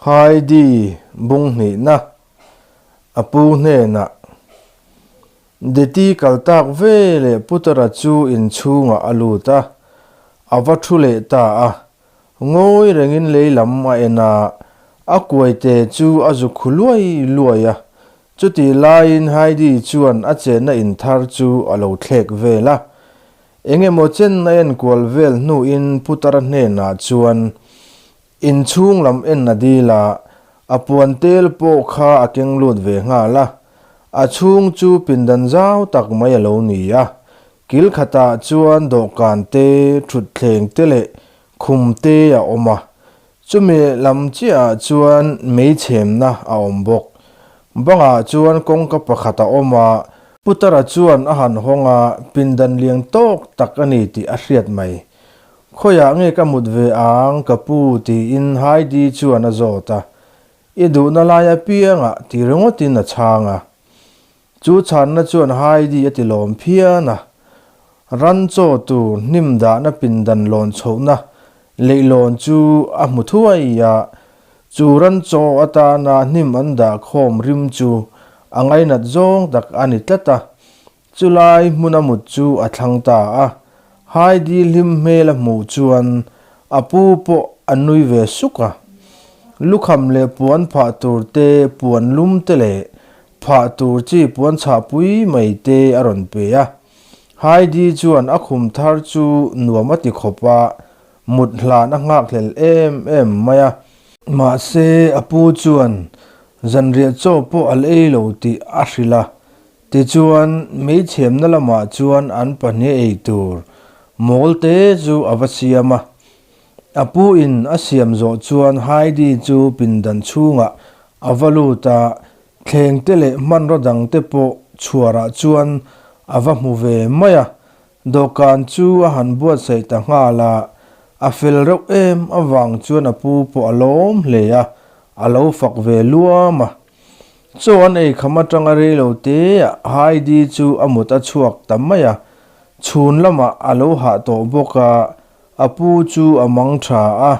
Heidi bung hnihna a pu hnenah Deti kal tak ve leh Putara chu inchhungah a lut a, a va thu leh ta a. Ngawi rengin lei lam a en a, a kuaite chu a zu khu luai luai a. Chutih laiin Heidi chuan a chenna in thar chu a lo thlek vel a. Eng emaw chen a enkual vel hnuin Putara hnenah chuan Inchhung lam en a dil a, a puan tel pawh kha a keng lut ve nghal a. A chhung chu pindan zau tak mai a lo ni a, kil khatah chuan dawhkan te, thutthleng te leh khum te a awm a. Chumi lam chiahah chuan meichhemna a awm bawk. Bangah chuan kawngka pakhat a awm a, Putara chuan a han hawng a, pindan lian tawk tak a ni tih a hriat mai. Khawiah nge ka mut ve ang ka pu tiin Heidi chuan a zawt a, I duhna lai apiangah ti ringawtin a chhang a. Chu chhanna chuan Heidi a ti lawm phian a. Ran chaw tur hnim dahna pindan lawn chhohna leihlawn chu a hmu thuai a, chu ran chaw atana hnim an dah khawm rim chu a ngainat zawng tak a ni tlat a. Chulai hmuna mut chu a thlang ta a, Heidi hlim hmel a hmuh chuan a pu pawh a nui ve suk a. Lukham leh puan phah tur te, puan lum te leh phah tur chi puan chhah pui mai te a rawn pe a. Heidi chuan a khum thar chu nuam a ti khawp a, mut hlan a nghakhlel em em mai a. Mahse, a pu chuan zanriah chaw pawh a la ei lo tih a hrilh a, Tichuan, meichhemna lamah chuan an pahnih ei tur mawl te chu a va siam a. A pu in a siam zawh chuan Heidi chu pindan chhungah a va lut a, thleng te leh hmanraw dang te pawh chhuarah chuan a va hmu ve mai a. Dawhkan chu a han buatsaih ta nghal a, a fel reuh em avang chuan a pu pawh a lawm hle a, a lo fak ve luam a. Chaw an ei kham atanga rei lo te ah Heidi chu a mut a chhuak ta mai a, chhun lamah a lo hah tawh bawk a, a pu chu a mang tha a,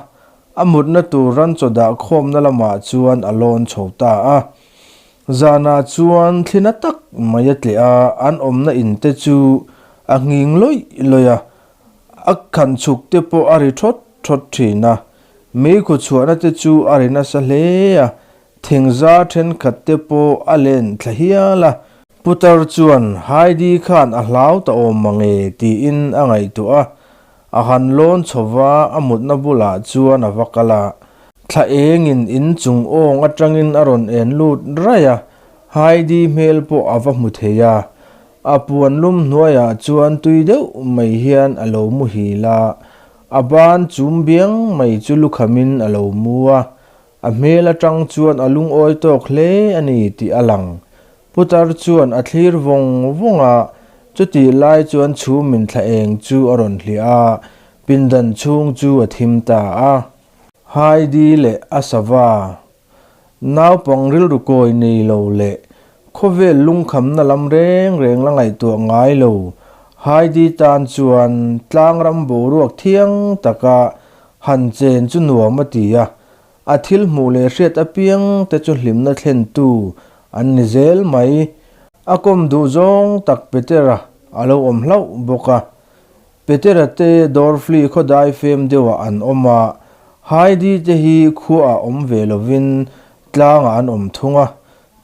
a mutna tur ran chaw dah khawmna lamah chuan a lawn chho ta a. Zanah chuan thli na tak mai a tleh a, an awmna in te chu a nghing lawih lawih a, a khan chhuk te pawh a ri thawt thawt thin a, meikhu chhuahna te chu a ri nasa hle a, Thingza thenkhat te pawh a len thla hial a. Putar chuan Heidi khan a hlau ta awm mange tiin a ngaihtuah a. A han lawn chho va, a mutna bulah chuan a va kal a. Thla engin in chung awng atangin a rawn en lut raih a, Heidi hmel pawh a va hmu thei a. A puan lum hnuaiah chuan tui deuh mai hian a lo muhil a, a ban chum biang mai chu lukhamin a lo mu a. A hmel atang chuan a lungawi tawk hle a ni tih a lang. Putar chuan a thlir vawng vawng a, chutih lai chuan chhum min thla eng chu a rawn hliah a, pindan chhung chu a thim ta a. Heidi leh a sava, naupang rilru kawi nei lo leh khawvel lungkhamna lam reng reng la ngaihtuah ngai lo Heidi tan chuan tlangram boruak thiang taka Han chen chu nuam a ti a, a thil hmuh leh hriat apiang te chu hlimna thlentu an ni zel mai. A kawm duh zawng tak Petera a lo awm hlauh bawk a. Petera te Dorfli khawdai fem deuhah an awm a, Heidi te hi khuaah awm ve lovin tlangah an awm thung a.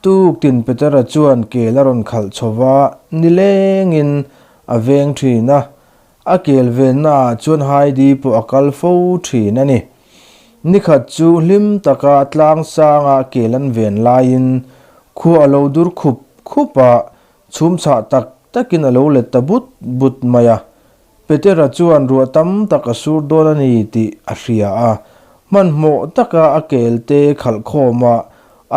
Tuktin Petera chuan kel a rawn khalh chho va, nilengin a veng thin a, A kel vennaah chuan Heidi pawh a kal fo thin a ni. Nikhat chu hlim taka tlang sanga kel an ven laiin khua a lo dur khup khup a, chhum chhah tak takin a lo let ta but but mai a. Petera chuan ruah tam tak a sur dawn a ni tih a hria a, hmanhmawh taka a kel te khalh khawma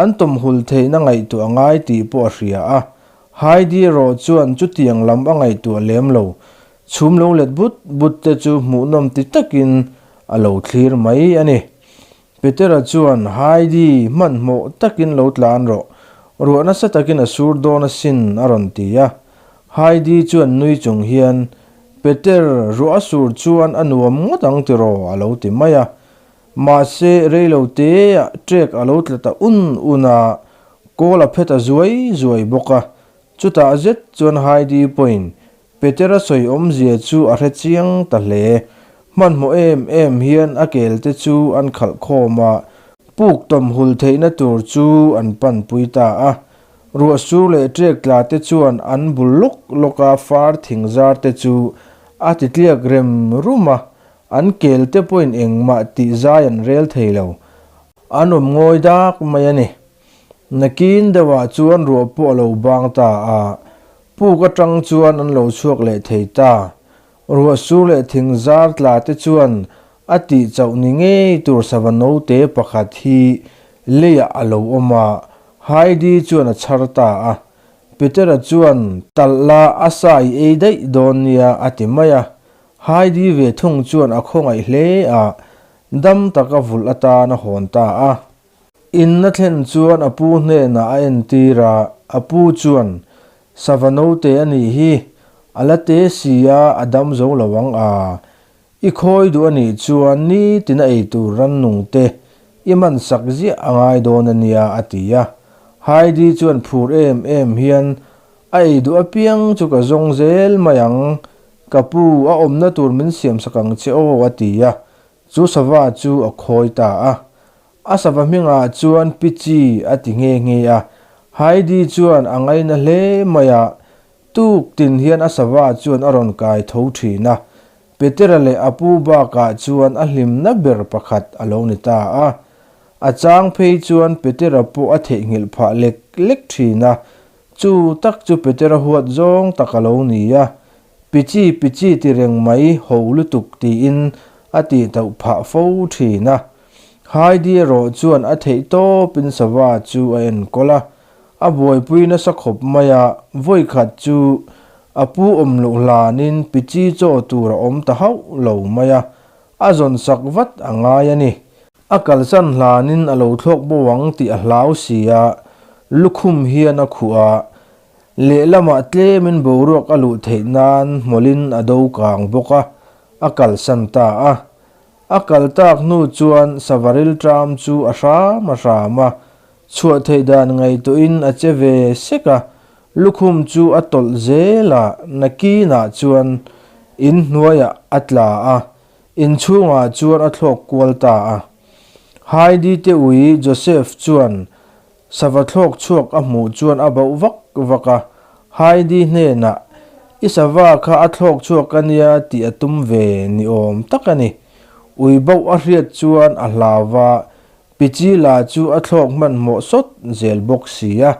an tawmhul theihna ngaihtuah a ngai tih pawh a hria a. Heidi erawh chuan chutiang lam a ngaihtuah lem lo. Chhum lo let but but te chu hmuhnawm ti takin a lo thlir mai a ni. Petera chuan, Heidi, hmanhmawh takin lo tlan rawh. Ruah nasa takin a sur dawn asin, a rawn ti a. Heidi chuan nui chung hian, Peter, ruah a sur chuan a nuam ngawt ang tiraw? a lo ti mai a. Mahse, rei lo teah ṭek a lo tla ta un un a, kawl a phe ta zuai zuai bawk a. Chutah zet chuan Heidi pawhin Petera sawi awmzia chu a hre chiang ta hle. Hmanhmawh em em hian a kelte chu an khalh khawm a, puk tawm hul theihna tur chu an panpui ta a. Ruah sur leh ṭek tla te chuan an bul lawk lawk a far thing zar te chu a ti tliak rem rum a, an kel te pawhin engmah tih zai an rel thei lo. An awm ngawi dak mai a ni. Nakin deuhah chuan ruah pawh a lo bang ta a, puk atang chuan an lo chhuak leh thei ta. Ruah sur leh thing zar tla te chuan a tih chauh ni ngei tur sava note pakhat hi leiah a lo awm a, Heidi chuan a chhar ta a. Petera chuan, Talh la, a sa i ei daih dawn nia, a ti mai a. Heidi ve thung chuan a khawngaih hle a, dam taka vulh atan a hawn ta a. In a thlen chuan a pu hnenah a entir a, a pu chuan, Sava note a nih hi, a la te si a, a dam zo lo ang a. I khawi duh a nih chuan nitin a ei tur rannung te i man sak ziah a ngai dawn a nia, a ti a. Heidi chuan phur em em hian, A ei duh apiang chu ka zawng zel mai ang, ka pu, a awmna tur min siam sak ang che aw, a ti a. Chu sava chu a khawi ta a. A sava hmingah chuan Pichi a ti nghe nghe a. Heidi chuan a ngaina hle mai a, tuk tin hian a sava chuan a rawn kai tho thin a. Petera leh a pu bakah chuan a hlimna ber pakhat a lo ni ta a. A chang phei chuan Petera pawh a theihnghilh phah lek lek thin a. Chu tak chu Petera huat zawng tak a lo ni a. Pichi pichi ti reng mai ho lutuk tiin a tih tauh phah fo thin a. Heidi erawh chuan a theih tawpin sava chu a enkawl a, a buaipui nasa khawp mai a, vawikhat chu a pu awm loh hlanin pichi chaw tur a awm ta hauh lo mai a, a zawn sak vat a ngai a ni. A kalsan hlanin a lo thlawk bo ang tih a hlau si a, lukhum hian a khuh a, Lehlamah tlemin boruak a luh theih nan hmawlin a do kang bawk a, a kalsan ta a. A kal tak hnu chuan savaril tram chu a hram a hram a, chhuah theih dan ngaihtuahin a che ve sek a, lukhum chu a tawlh zel a, nakinah chuan in hnuaiah a tla a, inchhungah chuan a thlawk kual ta a. Heidi te ui Joseph chuan Sava thlawk chhuak a hmuh chuan a bauh vak vak a, Heidi hnenah, I sava kha a thlawk chhuak a nia tih a tum ve ni awm tak a ni. Ui bauh a hriat chuan a hlau va, Pichila chu a thlawk hmanhmawh sawt zel bawk si a.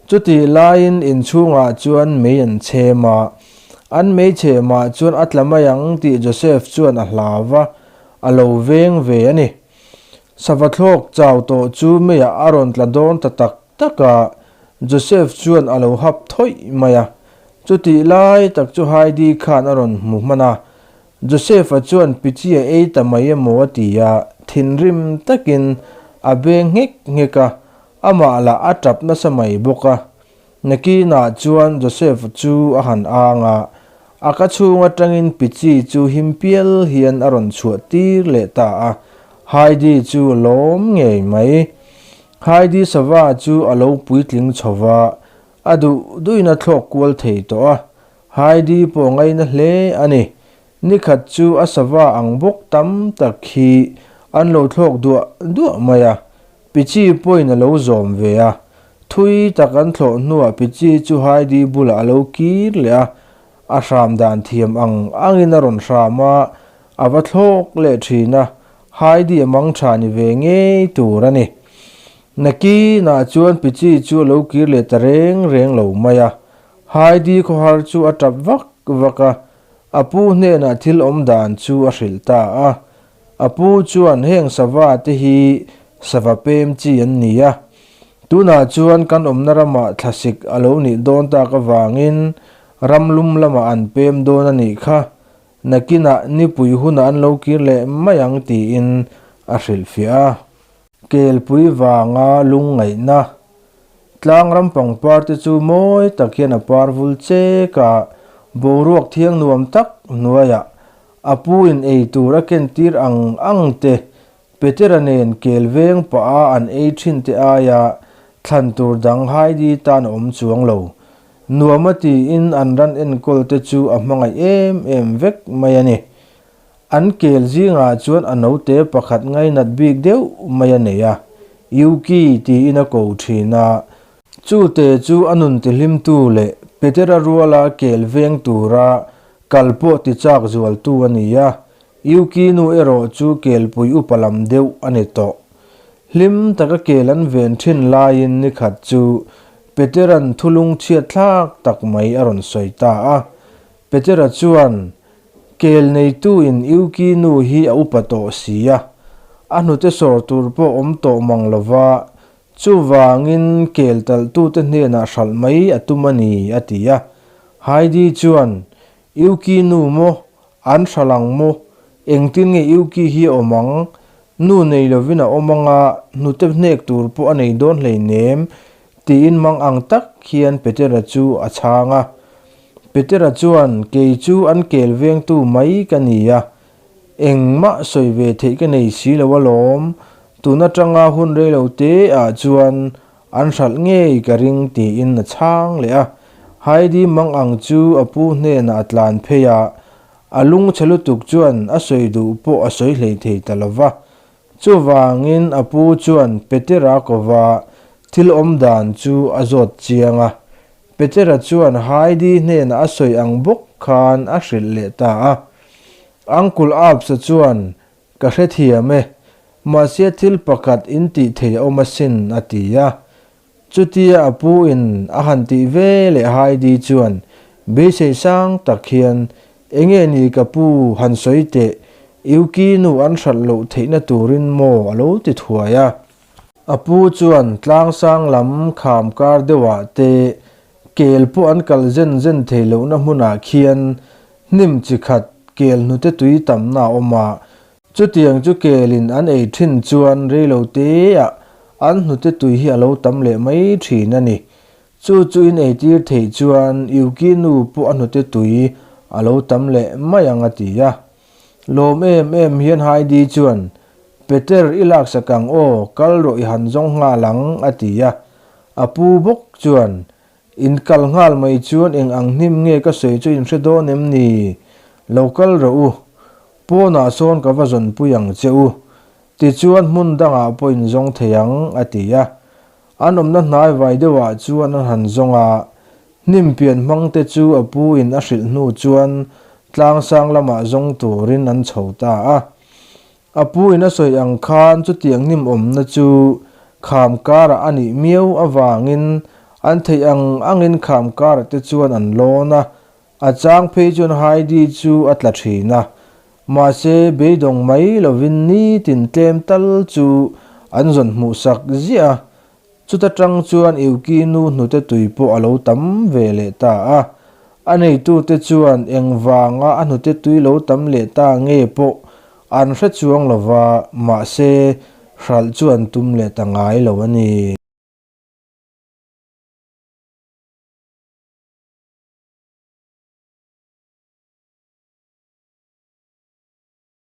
Chutih laiin inchhungah chuan mei an chhem a, an mei chhemah chuan a tla mai ang tih Joseph chuan a hlau va, a lo veng ve a ni. Sava thlawk chau tawh chu meiah a rawn tla dawn ta tak tak a, Joseph chuan a lo hap thawih mai a. Chutih lai tak chu Heidi khan a rawn hmu hman a, Joseph-a chuan Pichi a ei ta mai emaw a ti a, thinrim takin a beng nghek nghek a, amah lah a tap nasa mai bawk a. Nakinah chuan Joseph chu a han ang a, a ka chhung atangin Pichi chu him pial hian a rawn chhuah tir leh ta a, Heidi chu a lawm ngei mai. Heidi sava chu a lo puitling chho va, a duh duhin a thlawk kual thei tawh a, Heidi pawh ngaina hle a ni. Nikhat chu a sava ang bawk tam tak hi an lo thlawk duah duah mai a, Pichi pawhin a lo zawm ve a, thui tak an thlawh hnuah Pichi chu Heidi bulah a lo kir leh a, a hram dan thiam ang angin a rawn hram a, a va thlawk leh thin a, Heidi a mang tha ni ve ngei tur a ni. Nakinah chuan Pichi chu a lo kir leh ta reng reng lo mai a, Heidi khawhar chu a tap vak vak a, a pu hnenah thil awm dan chu a hrilh ta a. A pu chuan heng sava te hi sava pem chi an ni a, tunah chuan kan awmna ramah thlasik a lo nih dawn tak avangin ram lum lamah an pem dawn a nih kha, nakinah nipui hunah an lo kir leh mai ang tiin a hrilhfiah a. Kelpui vanga lungngaihna tlang ram pangpar te chu mawi tak hian a par vul chek a, boruak thiang nuam tak hnuaiah A pu in ei tur a ken tir ang ang te, Petera nen kel veng pah a an ei thin te aia thlan tur dang Heidi tan a awm chuang lo. Nuam a tiin an ran enkawl te chu a hmangaih em em vek mai a ni. An kel zingah chuan a note pakhat ngainat bik deuh mai a nei a, Yuki tiin a ko thin a. Chute chu a nun tihlimtu leh Petera ruala kel veng tura kal pawh tichak zualtu a ni a, Yuki nu erawh chu kelpui upa lam deuh a ni tawh. Hlim taka kel an ven thin laiin ni khat chu Petera'n thulung chhiat thlak tak mai a rawn sawi ta a. Petera chuan, Kel neituin Yuki nu hi a upa tawh si a, a hnute sawr tur pawh awm tawh mang lova, chuvangin kel talhtute hnenah hralh mai a tum a ni, a ti a. Heidi chuan, Yuki nu maw? An hra lang maw? Engtin nge Yuki hi a awm ang? Nu nei lovin a awm ang a, hnute hnek tur pawh a nei dawn hleinem, tiin mang ang tak hian Petera chu a chhang a. Petera chuan, Kei chu an kel vengtu mai ka ni a, engmah sawi ve theih ka nei si lo alawm, tun atanga hun reilo te ah chuan An hralh ngei ka ring tiin a chhang leh a. Heidi mang ang chu a pu hnenah a tlan phei a, a lungchhe lutuk chuan a sawi duh pawh a sawi hlei thei ta lo va. Chuvangin a pu chuan Petera kova thil awm dan chu a zawt chiang a. Petera chuan Heidi hnenah a sawi ang bawk khan a hrilh leh ta a. Uncle Absa chuan Ka hrethiam e, mahse thil pakhat in tih thei a awm asin, a ti a. Chutia a pu in a han tih ve leh Heidi chuan beisei sang tak hian, Enge ni ka pu, han sawi teh, Yuki nu an hralh loh theihna turin maw a lo ti thuai a. A pu chuan tlangsang lam kham kar deuhah te kel pawh an kal zen zen thei lohna hmunah khian hnim chi khat kel hnute tui tamna a awm a, chutiang chu kelin an ei thin chuan reilo teah an hnute tui hi a lo tam leh mai thin a ni. Chu chu in eitir theih chuan Yuki nu pawh a hnute tui a lo tam leh mai ang a ti a. Lawm em em hian Heidi chuan, Peter i laksak ang aw, kal rawh i han zawng nghal ang a ti a. A pu bawk chuan, In kal nghal mai chuan eng ang hnim nge ka sawi chu in hre dawn em ni? Lo kal rawh u. Pawnah sawn ka va zawnpui ang che u. Tichuan hmun dangah pawh in zawng thei ang, a ti a. An awmna hnai vai deuhah chuan an han zawng a. Hnim pian hmang te chu a pu in a hrilh hnu chuan tlangsang lamah zawng turin an chho ta a. A pu in a sawi ang khan chutiang hnim awmna chu kham karah a nih miau avangin an theih ang angin kham karah te chuan an lawn a, a chang phei chuan Heidi chu a tla thin a. Mahse beidawng mai lovin nitin tlem tal chu an zawn hmuh sak ziah a, Chuta tang chuan Yuki nu hnute tui pawh a lo tam ve leh ta a. A neitute chuan engvanga a hnute tui lo tam leh ta nge pawh an hre chuang lo va, mahse hralh chu an tum leh ta ngai lo a ni.